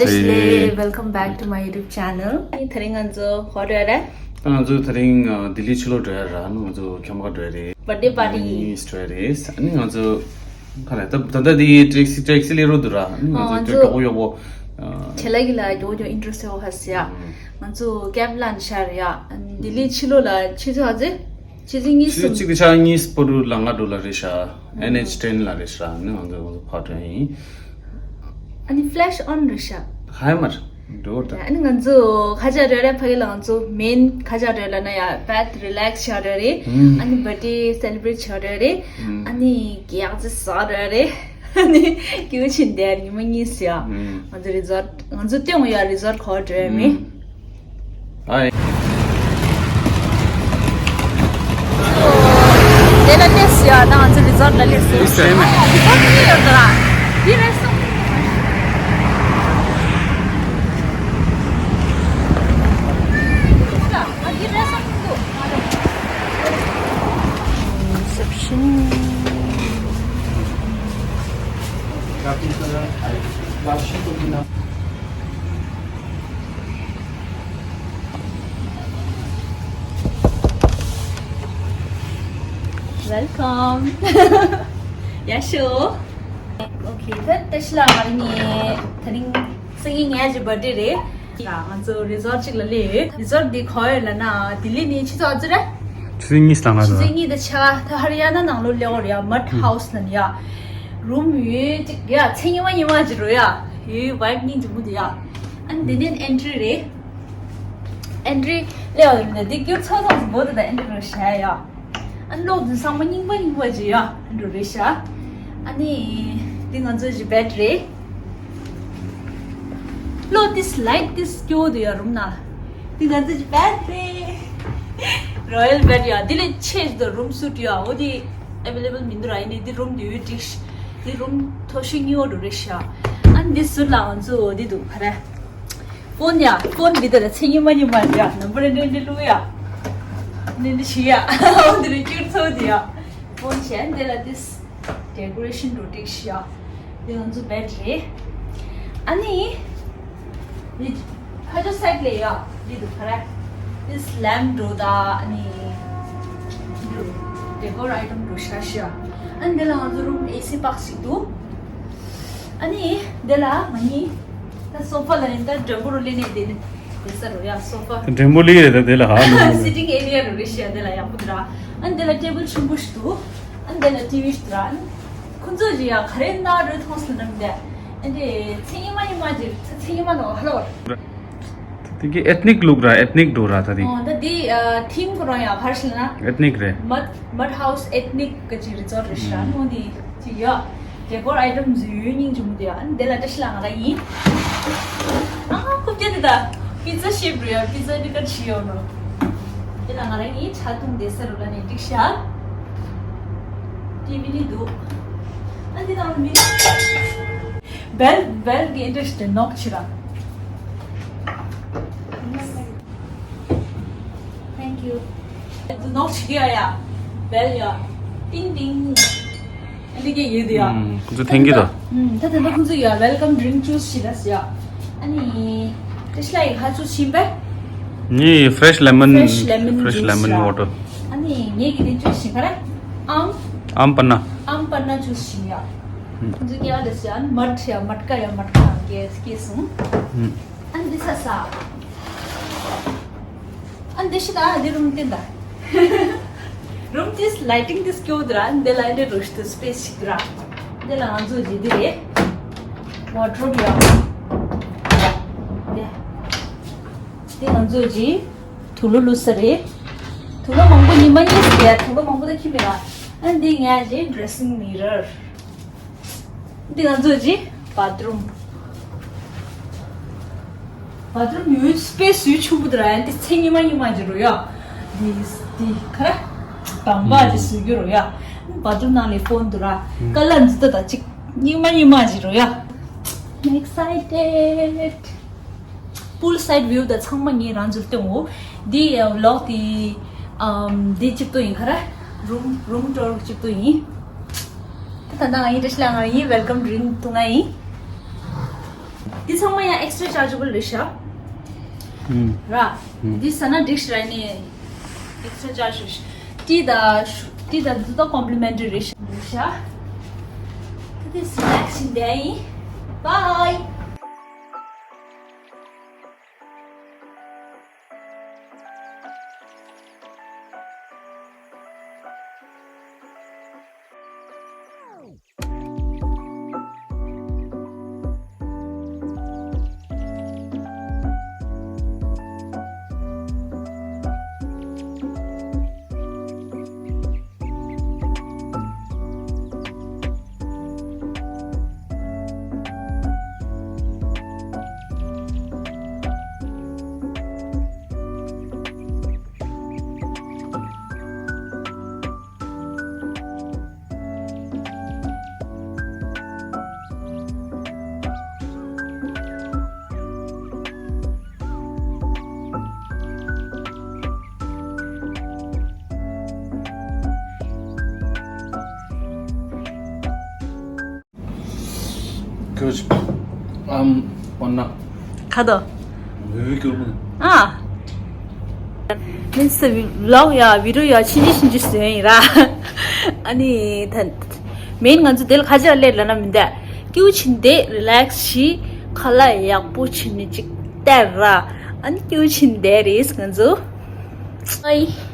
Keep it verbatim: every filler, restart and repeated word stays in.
Ashley, welcome back to my YouTube channel. དེ་རིང་ང་ཚོ་ག་པར་འགྲོ་ཡ་རེད། ད་ང་ཚོ་དེ་རིང་ཨ་ལྡི་ལི་ཕྱི་ལོགས་འགྲོ་ཡ་རེད། ང་ཚོ་ཁྱིམ་ཁར་འགྲོ་ཡ་རེད། Birthday party. Nice འགྲོ་ཡ་རེད། ཨ་ནི་ང་ཚོ་ག་རེ་ད་ད་ལྟ་དེ་ཊེག་སི་ཊེག་སི་སླེབས་རོགས་འདུག་ར། ཨ་ནི་ང་ཚོ་ང་ཚོ་མགྱོགས་པོ་མགྱོགས་པོ་ཨ། ཁྱེད་ལ་གི་ལ་མགྱོགས་མགྱོགས་ཨིན་ཊྲོ་ཌུ་སི་བྱེད་དགོས་ཧ་སི་ཡ། ང་ཚོ་ཀེབ་ལེན་བྱས་རེད་ཡ། ལྡི་ལི་ཕྱི་ལོགས་ལ་ཆུ་ཚོད་ག་ཚོད། ཆུ་ཚོད་གཉིས་གསུམ། ཆུ་ཚོད་གཅིག་དང་ཆ་གཉིས་པོ་རུ་ལ་ང་འགྲོ་ལ་རེད་ཤག་ཨེན་ཨེཆ་ཊེན་ལ་རེད་ཤག་ནི་ང་ཚོ་ང་ཚོ་ཕར་འགྲོ་ཡིན། ཨ་ནི་ཕི་ལེ་ཤི་ཨོན་རེད་ཤག་ཧའི་མར་འགྲོ་ད། ཨ་ནི་ང་ཚོ་ཁ་ཆག་རེད་རེད། ཕ་གི་ལ་ང་ཚོ་མེན་ཁ་ཆག་རེད་ལ་ན་ཡ་བད་རི་ལེག་སི་བྱ་རེད་རེད། ཨ་ནི་བར་ཌེ་སེ་ལི་བྷི་རེཊ་བྱ་རེད་རེད། ཨ་ནི་གེགས་ཚི་ཟ་རེད་རེད། ཨ་ནི་ཀྱུ་ཆིན་དེར་ཉི་མ་གཉིས་སུ་ཡ། ང་ཚོ་རི་ཛོར་ཊི་ང་ཚོ་སྟོན་ཡ་རི་ཛོར་ཊི་ག་པར་འགྲོ་ཡ་མེད། ཨའི། དེ་ལ་སླེབས་སོང་ཡ། ད་ང་ཚོ་རི་ཛོར་ཊི་ལ་སླེབས་སོང་། རི་ཛོར་ཊི་གཉིས་ཡོད་འདུག་ར། འདི་རེ་སོང་། འདི་རེ་སོང་། རི་སེབ་ཤན། Welcome. ཡ་ཤོ། ཨོ་ཁེ། ད་ལྟ་ཤི་ལ་ང་རང་གཉིས་དེ་རིང་སང་ཉིན་ངའི་བར་ཌེ་རེད། ང་ཚོ་རི་ཛོར་ཊི་གཅིག་ལ་སླེབས་ཡོད། རི་ཛོར་ཊི་འདི་ག་པར་ཡོད་ལབ་ན་ལྡི་ལི་ནས་ཆུ་ཚོད་ག་ཚོད་རེད། ཆུ་ཚོད་གཉིས་ལ་ང་ཆུ་ཚོད་ཚོ་གཉིས་དང་ཕྱེད་ཀ། ད་ཧ་རི་ཡ་ན་ནང་ལོགས་སླེབས་ཡོད་རེད་ཡ། མཌ་ཧའུ་སི་ལབ་ནི་ཡ། རུམ་ཡོད་ཅིག་ཡ། ཚེ་ཉི་མ་ཉི་མ་ཅིག་རེད་ཡ། ཡོད་བའིབ་སྙིང་རྗེ་མོ་འདུག་ཡ། ཨ་ནི་འདི་ནས་ཨེན་ཊི་རི་རེད། ཨེན་ཊི་རི་སླེབས་ཡོད་རེད། འདི་སྐྱུར་ཚོགས་ཚོགས་སུ་འབོ་དེ་དང་ཨེན་ཊི་རི་རེད་ཤག་ཡ། ཨ་ནི་གློག་འདི་ཚང་མ་རྙིང་པ་རྙིང་པ་ཅིག་ཡ། ཨེན་ཊི་རི་རེད་ཤག་ཨ་ནི་འདི་ང་ཚོ་ཞིག་བེད་རེད། གློག་འདི་ལའིཊ་འདི་སྐྱོ་འདུག་ཡ་རུམ་ནང་། འདི་ང་ཚོ་ཞིག་བེད་རེད། རོ་ཡལ་བེད་ཡ། འདི་ལས་ཆེ་ཞིག་འདུག་རུམ་སུ་ཊི་ཡ། འོ་འདི་ཨེ་ཝེ་ལེ་བལ་མི་འདུག་ར། ཡིན་ནའི་འདི་རུམ་འདི་ཡོད་འགྲིག་ཤག་འདི་རུམ་མཐོ་ཤོས་གཉིས་པ་འདྲ་རེད་ཤག་ཨ་ནི་འདི་ཟུར་ལ་ང་ཚོ་འདི་འདུག་ག་རེ། ཕོན་ཡ། ཕོན་འདི་ལྟར་ཚེ་ཉི་མ་ཉི་མ་ཡ། ནམ་བར་འདྲེན་འདྲེན་བླུག་ཡ། འདི་འདི་ཞིག་ཡ། འོ་འདི་རེད། སྐྱུར་ཚོགས་འདི་ཡ། ཕོན་བྱས་འདི་ལ་འདི་ཌེ་ཀོ་རེ་ཤན་འགྲོ་འགྲིག་ཤག་འདི་ང་ཚོ་བེད་རེད། ཨ་ནི། འདི་ཕ་ཇོ་སའིཌ་ལ་ཡ། འདི་འདུག་ག་རེ། འདི་ལེམ་པ་འགྲོ་ད། ཨ་ནི། འདི་ཌེ་ཀོར་ཨའི་ཊམ་འགྲོ་ཤག་ཤག་ཨ་ནི་འདི་ལ་ང་ཚོ་རུམ་ཨེ་སི་བྷོག་སི་ཞིག་འདུག་ཨ་ནི་འདི་ལ་ང་གཉིས་ད་སོ་ཕ་ལ་ནི་ད་འགྲེང་བུ་རུ་སླེབས་ནས་དེ་ནི་དེ་ས་རུ་ཡ་སོ་ཕ། འགྲེང་བུ་སླེབས་རེད། ད་དེ་ལ་ཧ་ལུ་སི་ཊིང་ཨེ་རི་ཡ་རུ་རེད་ཤག་དེ་ལ་ཡག་པོ་འདུག་ར། ཨ་ནི་དེ་ལ་ཊེ་བལ་ཆེན་པོ་ཞིག་འདུག་ཨ་ནི་དེ་ལ་ཊི་ཝི་ཞིག་འདུག་ར། ཨ་ནི་ཁོ་ཚོ་ཞིག་ཡ་ག་རེ་ན་རུ་མཐོང་སོང་ནམ་དེ། ཨ་ནི་ཚེ་ཉི་མ་ཉི་མ་ཅིག་ཚེ་ཚེ་ཉི་མ་ནང་ཧ་ལོ། དེ་གི་ཨེཐ་ནིག་ལུག་ར། ཨེཐ་ནིག་འགྲོ་ར་ད་དེ། ཨོ་ད་དེ་ཨ་ཐིམ་ཁོ་རང་ཡ་ག་རེ་ཞིག་ལབ་ན། ཨེཐ་ནིག་རེད། མཌ་མཌ་ཧའུ་སི་ཨེཐ་ནིག་གི་ཅིག་རི་ཛོར་ཊི་རེད་ཤག་ཨ་ནི་འོ་དེ། ཅིག་ཡ། ཌེ་ཀོར་ཨའི་ཊམ་ཟུ་ཡོད་སྙིང་རྗེ་མོ་དེ་ཡ། ཨ་ནི་དེ་ལ་བཀྲ་ཤིས་ལགས་ང་རང་ཡིན། ཨ་ཁུ་སྐྱ་དེ་ད། པི་ཛ་ཤེབ་རེད་ཡ། པི་ཛ་འདི་ཀ་ཤི་ཡོད་ནོ། དེ་ལ་ང་རང་ཡིན། ཇ་འཐུང་བསྡད་ས་རུ་ལ་ནས་འགྲིག་ཤག་ཊི་ཝི་ནི་འདུག་ཨ་འདི་ནང་མི། བེལ་བེལ་གི་ཨིན་ཊི་རེ་སི་ཊི་ནོག་བྱེད་ར། Thank you. ནོག་བྱེད་ཀྱི་ཡ་ཡ། བེལ་ཡ། ཏིང་ཏིང་། ཨ་འདི་གས་ཡོད་དུ་ཡ། ཁོང་ཚོ་འཐེན་གྱི་འདུག་ད་ལྟ་ཁོང་ཚོ་ཡ་welcome drink choose བྱེད་ད་ཟེར་ཡ། ཨ་ནི། བཀྲ་ཤིས་ལགས་ཡིས་ག་ཅུ་ཟིན་པས། ངས་fresh lemon fresh lemon fresh juice lemon ཡ། Water ཨ་ནི་ངས་ཀྱི་དེ་ཅུ་ཟིན་ག་རེ། ཨམ། ཨམ་པ་ན། ཨམ་པ་ན་ཅུ་ཟིན་ཡ། ཁོང་ཚོ་སྐྱེ་བ་དེ་ཟེར་ཡ་ནི་མར་ཁྲི་ཡ་མར་ཀ་ཡ་མར་ཀ་ཡ་སྐྱེས་སོང་། ཨ་འདི་ས་ས། ཨ་འདི་ཤི་ད་འདི་རུམ་བསྟན་ད། རུམ་དེས་ལའི་ཊིང་དེས་སྐྱོ་དུ་ར། འདི་ལ་འདི་རུ་ཤི་དུ་སི་པེ་སི་ཞིག་དུ་ར། འདི་ལ་ང་ཚོ་ཇི་འདི་རེད། ཝར་ཌི་རོབ་ཡ། འདི། འདི་ང་ཚོ་ཇི། དུག་ལོག་བླུགས་ས་རེད། དུག་ལོག་མང་པོ་ཉི་མ་གཉིས་སུ་རེད། དུག་ལོག་མང་པོ་ད་ཁྱི་མེད་ར། ཨ་འདི་ངའི་ཇི་ཌི་རེ་སིང་མི་རར། འདི་ང་ཚོ་ཇི་བྷ་ཐི་རུམ། བྷ་ཐི་རུམ་ཡོད་སི་པེ་སི་ཡོད་ཆུང་པོ་དུ་ར། ཡང་འདི་ཚེ་ཉི་མ་ཉི་མ་ཇི་རོ་ཡ། འདི་འདི་ག་ར། དམ་པ་ཇི་སུ་གི་རོ་ཡ། བྷ་ཐི་རུམ་ནང་ལས་ཕོན་དུ་ར། ཀ་ལ་འཛི་ད་ད་ཅིག་ཉི་མ་ཉི་མ་ཇི་རོ་ཡ། I'm excited. Pool side view ད་ཚང་མ་ངས་རང་ཚོར་སྟོན་འོ། འདི་ཝི་ལོག་དེ་ཨམ་འདི་གཅིག་ཏུ་ཡིན་ག་ར། རུམ་རུམ་ཊུར་གཅིག་ཏུ་ཡིན། ད་ད་ང་ཡིན་བཀྲ་ཤིས་ལགས་ང་ཡིན། welcome drink འཐུང་ང་ཡིན། འདི་ཚང་མ་ཡང་extra chargeable་རེད་ཤག་ཨུམ། ར། ཨུམ། འདི་ཟ་ན་འགྲིག་ཤག་ར་ནི། extra charge་རེད་ཤག tea་དང་tea་དང་འདི་ད་complimentary་རེད་ཤག་རེད་ཤག་ད་དེ་snacks་ཡིན་དེ་ཡིན། Bye. ཁྱོད་ཨམ་པོ་ན། ཁ་དོ། བེ་བེ་ཀྱོ་མ། ཨ། མིན་སི་ཝི་ལོག་ཡ་བི་ཌི་ཡོ་ཡ་ཕྱིན་ཅི་ཕྱིན་ཅི་བཟོས་ཡིན་ར། ཨ་ནི་ད་མིན་ང་ཚོ་དེ་ལ་ཁ་ཆེ་ལ་སླེབས་ལ་ན་མི་འདའ། སྐྱིད་པོ་བྱིན་བསྡད་relax་བྱི། ཁ་ལག་ཡག་པོ་བྱིན་ནི་ཅིག་སྟེར་ར། ཨ་ནི་སྐྱིད་པོ་བྱིན་བསྡད་རེད་ང་ཚོ། ཨའི།